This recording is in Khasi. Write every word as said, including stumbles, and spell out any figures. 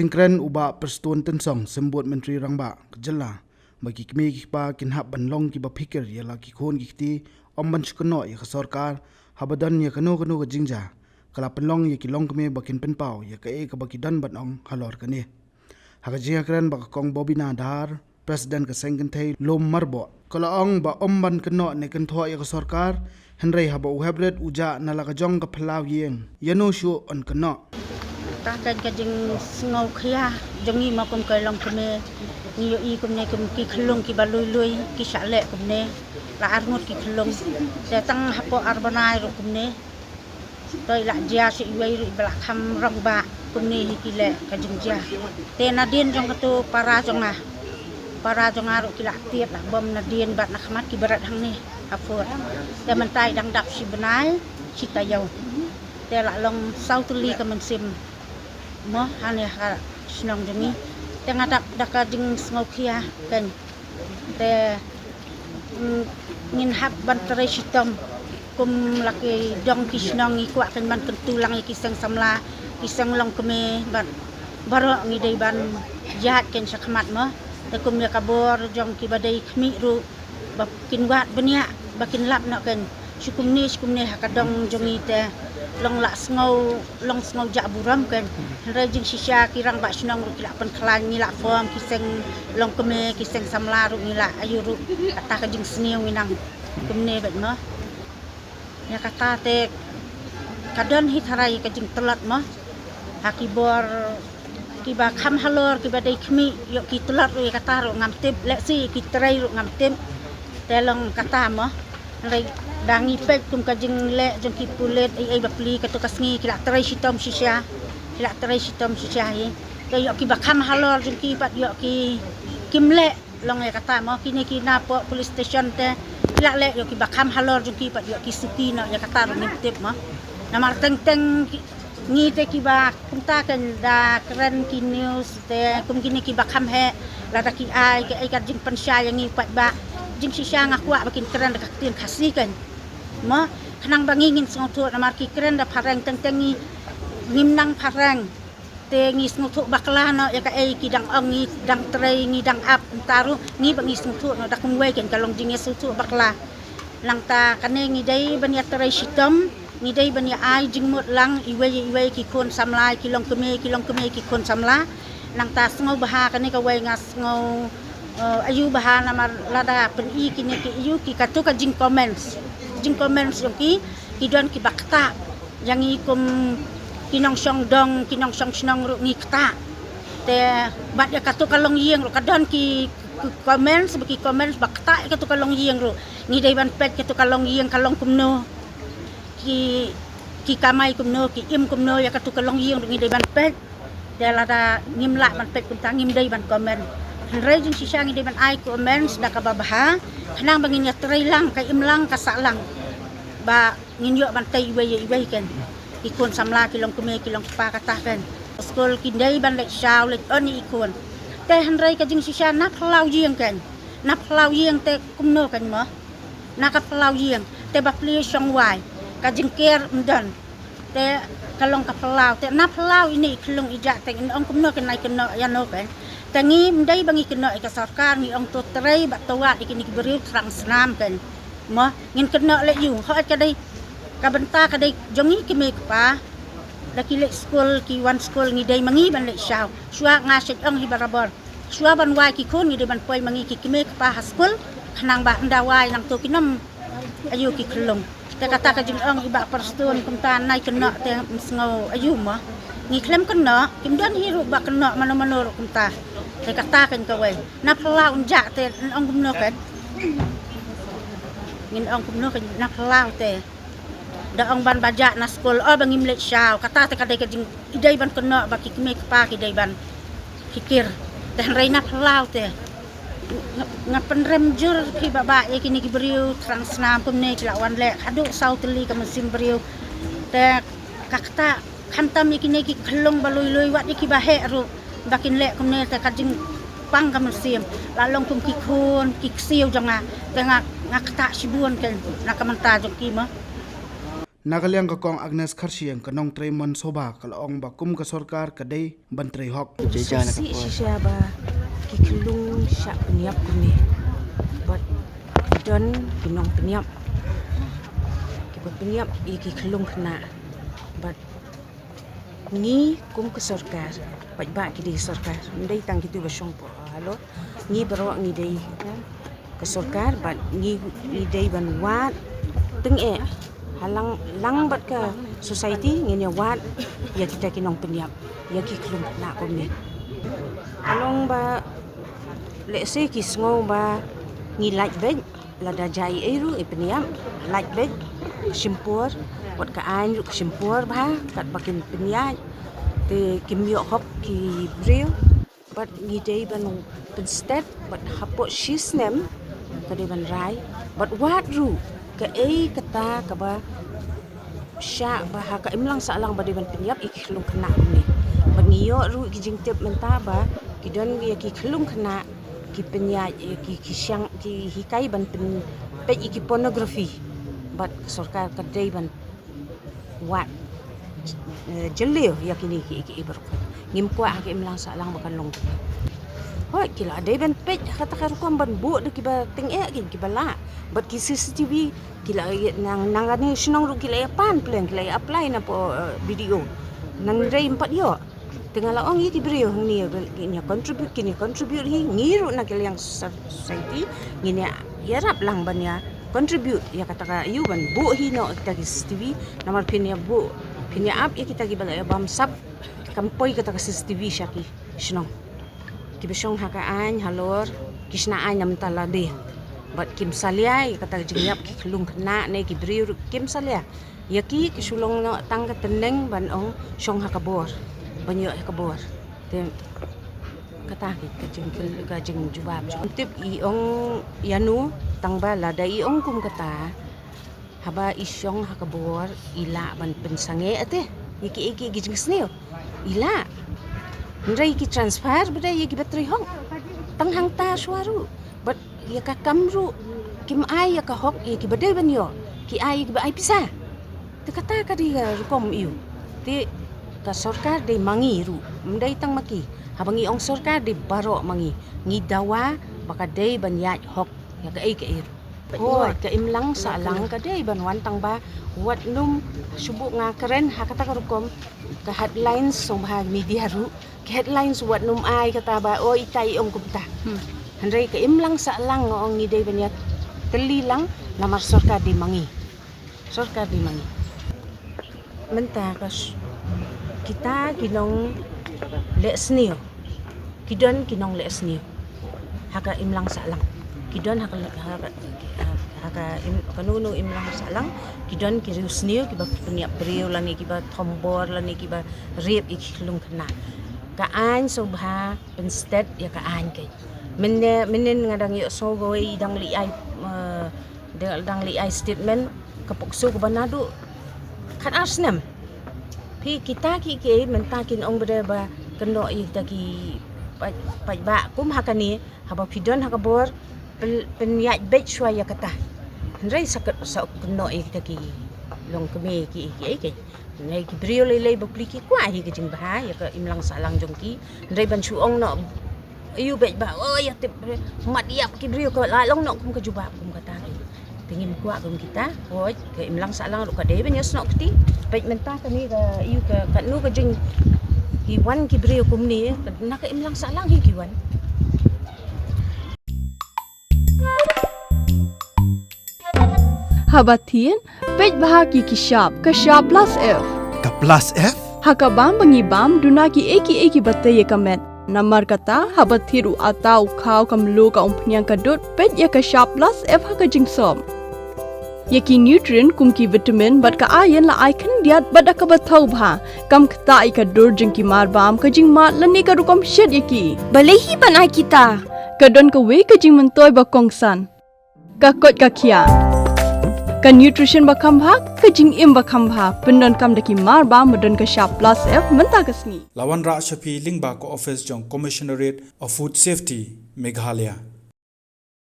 Jingkren u Bah Prestone Tynsong, Symbud Myntri Rangbah ka jylla, ba ki kmie ki kpa kin hap ban long kiba phikir ïa la ki khun ki kti, ym ban shu kynnoh ïa ka sorkar haba don ïa kano kano ka jingjia. Ka la pynlong ïa ki longkmie ba kin pynpaw ïa kaei kaba ki don ban ong halor kane. Ha ka jingïakren bad ka Kong Bobina Dkhar, President ka Seng Kynthei Lum Marboh, ka la ong ba ym ban kynnoh ne kynthoh ïa ka sorkar, hynrei haba u hep rit u jah na la ka jong ka phyllaw ïing, ïano shuh yn kynnoh. Kata ka jingsngewkhia jong ngi ma kum ka longkmie, ngi ïohi kumne kum ki khyllung kiba lui lui ki shah leh kumne, la arngut ki khyllung. Te tang hapoh ar bnai ruh kumne. Te i la jia sha iwei ruh iba la kham rangbah kumne hi ki leh ka jingjia. Te nadien jong kato para jong nga, para jong nga ruh ki la tied la bom nadien bad na khmat ki bret hangne ha fort. Te mynta i dang dap shi bnai shi taïew. Te la long saw tylli ka mynsiem mo hangne ha shnong jong ngi. Te nga dap da ka jingsngewkhia kein. Te, mm, ngin hap ban trei shitom kum la ki dong ki shnong, ngi kwah kein ban kyntu lang ïa ki seng samla, ki seng longkmie bad baroh ngi dei ban ïaid kein sha khmat mo. Te kum ïa ka bor jong kiba dei khmih ruh ba kin wad bniah ba kin lap noh kein. Shu kumne shu kumne ha ka dong jong ngi te long la sngew, long sngewjah burom kein. Hynrei jingshisha ki rangbah shnong ruh ki la pynkhlaiñ, ngi la form ki seng longkmie, ki seng samla ruh ngi la ïoh ruh. Kata ka jingsniew ngi nang kumne bad mo. Ïa kata te ka don hi tharai ka jingtlot mo. Ha ki bor kiba kham halor kiba dei khmih ïoh ki tlot ruh ïa kata ruh ngam tip, lehse ki trei ruh ngam tip. Te long kata mo. Hynrei da ngi peit kum ka jingleh jong ki pulit ei ei ba plie kato ka sngi ki la trei shitom shisha. Ki la trei shitom shisha hi. Te ïoh kiba kham halor jong ki pat ïoh ki kim leh. Long ïa kata mo, kine ki na poh police station te ki la leh ïoh kiba kham halor jong ki pat ïoh ki suki noh ïa kata ruh ngim tip mo. Namar teng teng ki, ngi te kiba kumta kein da kren ki news te kum kine kiba kham heh, lada ki ai kaei ka jingpynshai ïa ngi paidbah. Jingshisha nga kwah ba kin kren da ka ktien Khasi kein mo, khnang ba ngi ngin sngewthuh namar ki kren da phareng, teng teng ngi ngim nang phareng. Te ngi sngewthuh bakla noh ïa kaei ki dang ong, ngi dang trei, ngi dang ap, mynta ruh ngi ba ngi sngewthuh noh da kumwei kein, ka long jingïasngewthuh bakla. Nangta kane ngi dei ban ïatrei shitom, ngi dei ban ïa ai jingmut lang iwei ïa iwei, ki khun samla, ki longkmie, ki longkmie, ki khun samla. Nangta sngewbha kane kawei nga sngew, eh, aiu bha namar lada pyni kine ki aiu ki kato ka jingcomments. Jingcomments jong ki, ki don kiba ktah ïa ngi kum ki nongshong dong, ki nongshong shnong ruh ngi ktah. Te bad ïa kato ka longïing ruh ka don ki, ki comments, ba ki comments ba ktah ïa kato ka longïing ruh. Ngi dei ban peit kato ka longïing ka long kumno. Ki, ki kamai kumno, ki im kumno ïa kato ka longïing ruh ngi dei ban peit. Te lada ngim lah ban peit kumta ngim dei ban comment. Hynrei jingshisha ngi dei ban ai comments da kaba bha. Khnang ba ngin ïatrei lang, ka im lang, ka sah lang. Ba ngin ïoh ban tei iwei ïa iwei kein. Ki khun samla, ki longkmie, ki longkpa kata kein. Skul ki dei ban leit shaw leit on ïa ki khun. Te hynrei ka jingshisha na phyllaw ïing kein. Na phyllaw ïing te kumno kein mo. Na ka phyllaw ïing te ba plie shong wai. Ka jingker ym don. Te ka long ka phyllaw. Te na phyllaw ine i khyllung i jah te ngin ong kumno kein, nai kynnoh ïano kein. Te ngim dei ba ngi kynnoh ïa ka sorkar, ngi ong to trei bad to wad ïa kine ki briew thrang snam kein. Mo, ngin kynnoh leh ïu, hooid ka dei, ka bynta ka dei jong ngi ki kmie kpa. Da ki leit skul, ki wan skul, ngi dei ma ngi ban leit shaw. Shuwa nga shet ong hi barabor. Shuwa ban wai ki khun ngi dei ban poi ma ngi ki kmie kpa ha skul, khnang ba ynda wai nangto kin ym aiu ki khyllung. Te kata ka jingong i Bah Prestone kumta nai kynnoh te ym sngew aiu mo. Ngi khlem kynnoh, kim don hi ruh ba kynnoh mano mano ruh kumta. Te kata kein kawei. Na phyllaw un jah te ngin ong kumno kein. Ngin ong kumno kein na phyllaw te. Da ong ban ba jah na skul, o ba ngim leit shaw, kata te ka dei ka jing, i dei ban kynnoh ba ki kmie kpa ki dei ban ki kir. Te hynrei na phyllaw te. Nga, nga pynrem jur phi Bah Bah ïa kine ki briew thrang snam kumne ki la wan leh haduh saw tylli ka mynsiem briew. Te ka ktah khamtam ïa kine ki khyllung ba lui lui, wat ïa kiba heh ruh ba kin leh kumne te ka jingpang ka mynsiem. La long kum ki khun ki ksiew jong nga. Te nga, nga ktah shibun kein na ka bynta jong ki mo. Na ka liang ka Kong Agnes Kharshiing, ka nongtrei Mon Sobha, ka la ong ba kum ka sorkar ka dei ban trei hok. Jai jai na ka Shisha, por. Shisha ba ki khyllung shah pynïap kumne. Bad don ki nongpynïap, kiba pynïap ïa ki khyllung khynnah. Bad ngi kum ka sorkar, paidbah ki dei sorkar, ym dei tang kito ba shong hapoh Halor. Ngi baroh ngi dei ka sorkar, bad ngi, ngi dei ban wad tyngeh. Halang lang bad ka society ngin ïa wad ïa kita ki nongpynïap ïa ki khyllung khynnah kumne. Ka long ba lehse ki sngew ba ngi lait beit, lada jia ei ei ruh i pynïap, lait beit, ka shim por, wat ka aiñ ruh ka shim por bha katba kin pynïaid, te kim ïoh hok ki briew. Bad ngi dei ban pynstet bad hapoh shi snem ka dei ban rai, bad wat ruh kaei kata kaba shah ba ha ka imlang sahlang ba dei ban pynïap ïa ki khyllung khynnah kumne. Bad ngi ïoh ruh ki jingtip mynta ba ki don ïa ki khyllung khynnah ki pynïaid ïa ki, ki shang, ki hikai ban pynpeit ïa ki pornography. Bad ka sorkar ka dei ban wad, eh, jylliew ïa kine ki, ki, ki baroh. Ngim kwah ha ka imlang sahlang ba kan long. Hooid, ki la dei ban peit ha kata ka rukom ban buh da kiba tyngeh, ki, kiba lah. Bad ki C C T V ki la ïa nang, nang kane shnong ruh ki la ïa pan pleng, ki la ïa apply na poh, eh, B D O. Nang rei empat ïoh. Te nga la ong ïa ki briew hangne ba kin ïa contribute, kin ïa contribute hi, ngi ruh na ka liang society ngin ïa, ïarap lang ban ïa contribute ïa kata ka, ïa ban buh hi noh kita ki C C T V. Namar phin ïa buh, phin ïa ap ïa kita kiba la ïa bam sap, kam poi kata ka C C T V sha ki shnong. Kiba shong ha ka aiñ halor ki shna aiñ na mynta lade. Bad kim salia ïa kata ka jingïap ki khyllung khynnah ne ki briew ruh kim salia. Ïa ki ki shu long noh tang ka tneng ban ong shong ha ka bor, ban ïoh ha ka bor. Te kata ki ka jing, ka jingjubab. Tip i ong ïano, tang ba lada i ong kum kata, haba i shong ha ka bor i lah ban pynsangeh te ïa ki, ïa ki, ïa ki jingsniew. I lah. Hynrei ki transfer ba dei ïa kiba trei hok. Tang hangta shuwa ruh. Bad ïa ka kam ruh kim ai ïa ka hok ïa kiba dei ban ïoh, ki ai ïa kiba ai pisa. Te kata ka dei ka rukom ïa u. Te ka sorkar dei ma ngi ruh, ym dei tang ma ki. Haba ngi ong sorkar dei baroh ma ngi. Ngi dawa ba ka dei ban ïaid hok ïa kaei kaei ruh. Hooid, ka imlang sahlang ka dei ban wan, tang ba wat nym shu buh, nga kren ha kata ka rukom, ka headlines song bha media ruh. Ka headlines wat nym ai kata ba, oh, ita i ong kumta. Hmm. Hynrei ka imlang sahlang nga ong ngi dei ban ïa tylli lang, namar sorkar dei ma ngi. Sorkar dei ma ngi. Mynta ka s-, kita ki nongleh sniew. Ki don ki nongleh sniew ha ka imlang sahlang. Ki don ha ka, ha ka, ha ka im-, kano kano imlang sahlang. Ki don ki riewsniew kiba pynïap briew lane kiba thombor lane kiba rape ïa ki khyllung khynnah. Ka aiñ sngewbha pynstet ïa ka aiñ keiñ. Mynne, mynnin nga dang ïohsngew kawei dang leit ai, eh, dang, dang leit ai statement ka POCSO kaba naduh khatar snem. Phi, kita ki, ki mynta kin ong ba dei ba kynnoh ïa kita ki paid, paidbah kum ha kane, haba phi don ha ka bor pyn, pynïaid beit shuwa ïa kata. Hynrei sa ka, sa kynnoh ïa kita ki longkmie ki, ki, ki, ki. Hynrei ki briew lei lei bapli ki kwah hi ka jingbha ïa ka imlang sahlang jong ki. Hynrei ban shu ong noh ïa u beit ba, oh, ïa tip, mat ïap ki briew, ka la long noh kum ka jubab kum kata ki. Te ngim kwah kum kita. Hooid, ka imlang sahlang ruh ka dei ban ïasnoh kti. Peit mynta kane ka, ïa ka, katno ka jing, ki wan ki briew kumne, na ka imlang sahlang hi ki wan. Haba thied, peit bha ki, ki shap, ka shap plus F. Ka plus F? Ha ka bam ba ngi bam, duna kiei kiei kiba tei ïa ka met. Namar kata, haba thied u atta, u khaw, ka mluh, ka umphniang, ka dud, peit ïa ka shap plus F ha ka jingsop. Ïa ki nutrient kum ki vitamin bad ka iron la ai khyndiat bad da kaba thaw bha. Kam ktah ïa ka dur jong ki marbam, ka jingmad lane ka rukom shet ïa ki. Balei hi ban ai kita? Ka don kawei ka jingmyntoi ba kongsan. Ka koit ka khiah. Ka nutrition ba kham bha, ka jingim ba kham bha. Pyndonkam da ki marbam ba don ka shap plus F mynta ka sngi. La wanrah sha phi lyngba ka office jong Commissionerate of Food Safety, Meghalaya.